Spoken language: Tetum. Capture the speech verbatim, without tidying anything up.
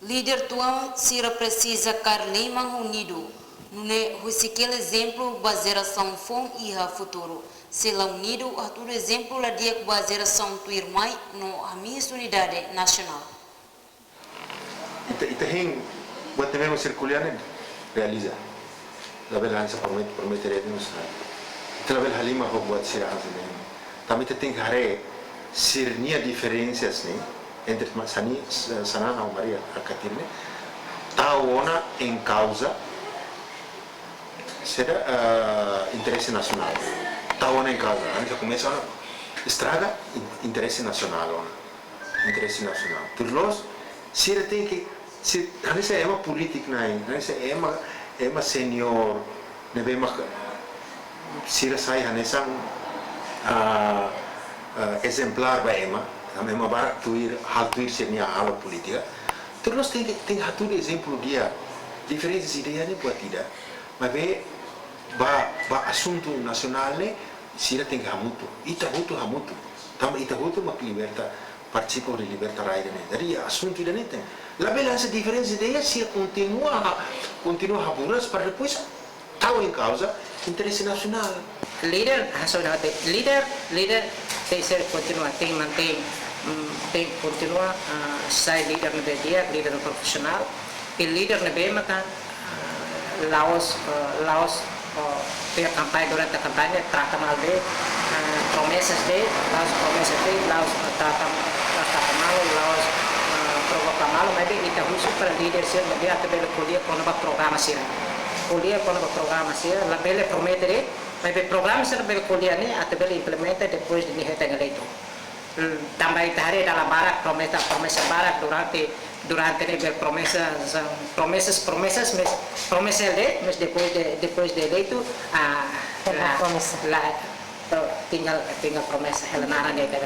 Líder tuan sira presiza kaer liman ho unidu, nune'e husik hela ezemplu ba jerasaun foun iha futuru. Se la unidu, hatudu ezemplu la di'ak ba jerasaun tuirmai no hamiis unidade nasionál. Ita, ita hein buat ne'ebé mak sira ko'alia ne'e realiza. Labele hanesan promete, promete de'it no sai. Ita labele halimar ho buat sira hanesan ne'e. Tanba ita tenke haree sira-nia diferensas ne'e entre ma-, sani, s-, Xanana ho Maria Alkatiri ne'e. Tau ona em causa, saida, ah, interese nasionál. Tau ona em causa. Hanesan komesa ona estraga in-, interese nasionál ona. Interese nasionál. Tuir loos, sira tenke, si, hanesan ema polítiku na'in, hanesan ema, ema senior, ne'ebé mak sira sai hanesan, ah, ah, ezemplár ba ema, tanba ema barak tuir, halo tuir sira-nia halo polítika. Tuir loos tenke, tenke hatudu ezemplu di'ak, diferensa ideia ne'e buat ida, maibé ba, ba asuntu nasionál ne'e, sira tenke hamutuk, ita hotu hamutuk. Tanba ita hotu mak liberta, partisipa hodi liberta rai ida-ne'e. Jadi, asuntu ida-ne'e tenke. Labele hanesan diferensa ideia, sira kontinua, kontinua haburas para depois tau em causa interese nasionál. Líder, hanesan ha'u dehan, líder, líder tenke ser kontinua, tenke mantein, mm, tenke kontinua, ah, sai líder ne'ebé di'ak, líder profisionál. I líder ne'ebé maka, ah, la'ós, ah, la'ós, ah, iha kampaña, durante kampaña, trata mal de'it, ah, promesas de'it, la'ós promesa de'it, la'ós, ah, trata, la'ós trata malu, la'ós, ah, provoka malu, maibé ita husu para líder sira ne'ebé atu bele ko'alia kona-ba programa sira. Ko'alia kona-ba programa sira, labele promete de'it, maibé programa sira bele ko'alia ne'e atu bele implementa depois de nia hetan eleitu. Hmm, tanba ita haree dala barak promesa, promesa barak durante, durante ne'e bele promesa, promesas, promesas, mas promesa de'it, mas depois de, depois de eleitu, ah, la, promesa. La, oh, tinggal, tinggal promesa, hela naran de'it.